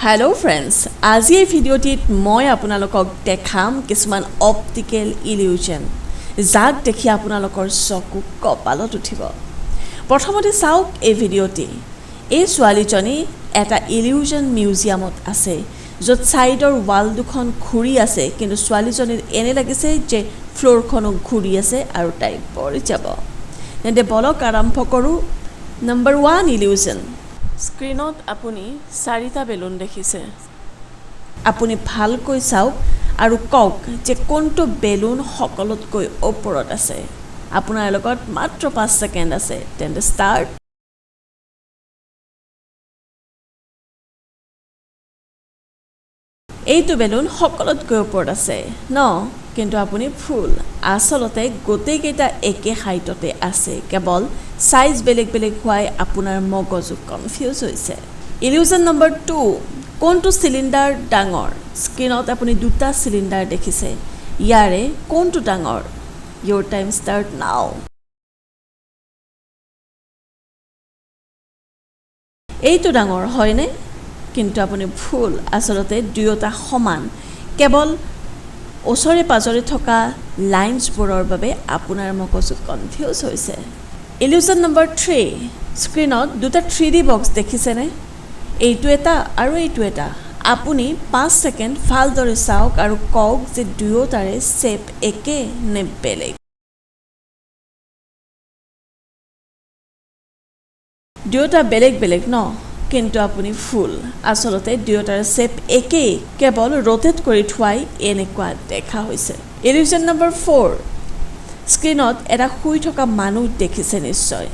Hello' friends, আজি এই ভিডিঅ'টিত মই আপোনালোকক দেখাম কিছুমান অপ্টিকেল ইলিউজন, যাক দেখি আপোনালোকৰ চকু কপালত উঠিব। প্ৰথমতে চাওক এই ভিডিঅ'টি। এই ছোৱালীজনী এটা ইলিউজন মিউজিয়ামত আছে, য'ত ছাইডৰ ৱাল দুখন ঘূৰি আছে, কিন্তু ছোৱালীজনীৰ এনে লাগিছে যে ফ্ল'ৰখনো ঘূৰি আছে আৰু তাই পৰি যাব। তেন্তে বলক আৰম্ভ কৰোঁ। Number 1 illusion. স্ক্ৰীণত আপুনি চাৰিটা বেলুন দেখিছে। আপুনি ভালকৈ চাওক আৰু কওক যে কোনটো বেলুন সকলোতকৈ ওপৰত আছে। আপোনাৰ লগত মাত্ৰ 5 ছেকেণ্ড আছে। তেন্তে ষ্টাৰ্ট। এইটো বেলুন সকলোতকৈ ওপৰত আছে ন? কিন্তু আপুনি ভুল। আচলতে গোটেইকেইটা একে হাইটতে আছে, কেৱল চাইজ বেলেগ বেলেগ হোৱাই আপোনাৰ মগজু কনফিউজ হৈছে। Illusion number 2। কোনটো চিলিণ্ডাৰ ডাঙৰ? স্ক্ৰীণত আপুনি দুটা চিলিণ্ডাৰ দেখিছে। ইয়াৰে কোনটো ডাঙৰ? Your time start now. এইটো ডাঙৰ হয়নে? কিন্তু আপুনি ভুল। আচলতে দুয়োটা সমান, কেৱল ওচৰে পাজৰে থকা লাইনছবোৰৰ বাবে আপোনাৰ মগজু কনফিউজ হৈছে। Illusion number 3। স্ক্ৰীণত দুটা 3D box দেখিছেনে? এইটো এটা আৰু এইটো এটা। আপুনি 5 ছেকেণ্ড ভালদৰে চাওক আৰু কওক যে দুয়োটাৰে শ্বেপ একে নে বেলেগ। দুয়োটা বেলেগ বেলেগ ন? কিন্তু আপুনি ভুল। আচলতে দুয়োটাৰ শ্বেপ একেই, কেৱল ৰোটেট কৰি থোৱাই এনেকুৱা দেখা হৈছে। Illusion number 4। স্ক্ৰীণত এটা শুই থকা মানুহ দেখিছে নিশ্চয়।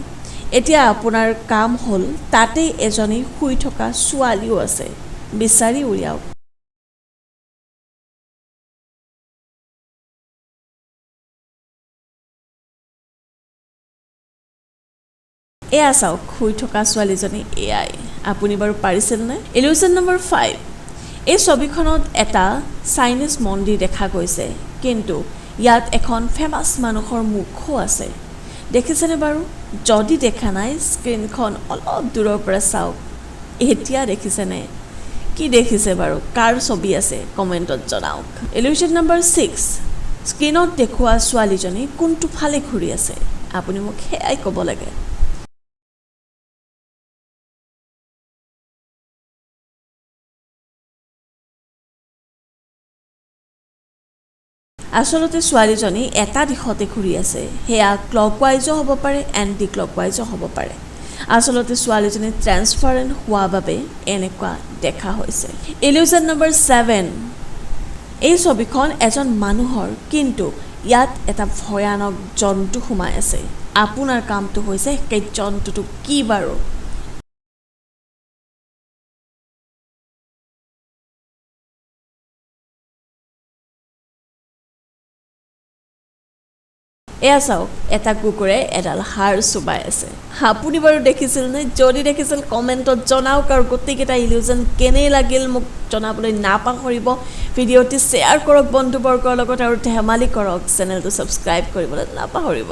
এতিয়া আপোনাৰ কাম হ'ল, তাতেই এজনী শুই থকা ছোৱালীও আছে, বিচাৰি উলিয়াওক। এয়া চাওক, শুই থকা ছোৱালীজনী এয়াই। আপুনি বাৰু পাৰিছিলনে? Illusion number 5। এই ছবিখনত এটা চাইনিজ মন্দিৰ দেখা গৈছে, কিন্তু ইয়াত এখন ফেমাছ মানুহৰ মুখো আছে। দেখিছেনে বাৰু? যদি দেখা নাই, স্ক্ৰীণখন অলপ দূৰৰ পৰা চাওক। এতিয়া দেখিছেনে? কি দেখিছে বাৰু? কাৰ ছবি আছে, কমেণ্টত জনাওক। Illusion number 6। স্ক্ৰীণত দেখুওৱা ছোৱালীজনী কোনটো ফালে ঘূৰি আছে? আপুনি মোক সেয়াই ক'ব লাগে। আচলতে ছোৱালীজনী এটা দিশতে ঘূৰি আছে। সেয়া ক্লকৱাইজো হ'ব পাৰে, এণ্টি ক্লকৱাইজো হ'ব পাৰে। আচলতে ছোৱালীজনী ট্ৰেন্সপাৰেণ্ট হোৱা বাবে এনেকুৱা দেখা হৈছে। Illusion number 7। এই ছবিখন এজন মানুহৰ, কিন্তু ইয়াত এটা ভয়ানক জন্তু সোমাই আছে। আপোনাৰ কামটো হৈছে সেই জন্তুটো কি বাৰু? এয়া চাওক, এটা কুকুৰে এডাল হাড় চোবাই আছে। আপুনি বাৰু দেখিছিলনে? যদি দেখিছিল, কমেণ্টত জনাওক আৰু গোটেইকেইটা ইলিউজন কেনে লাগিল মোক জনাবলৈ নাপাহৰিব। ভিডিঅ'টি শ্বেয়াৰ কৰক বন্ধুবৰ্গৰ লগত আৰু ধেমালি কৰক। চেনেলটো ছাবস্ক্ৰাইব কৰিবলৈ নাপাহৰিব।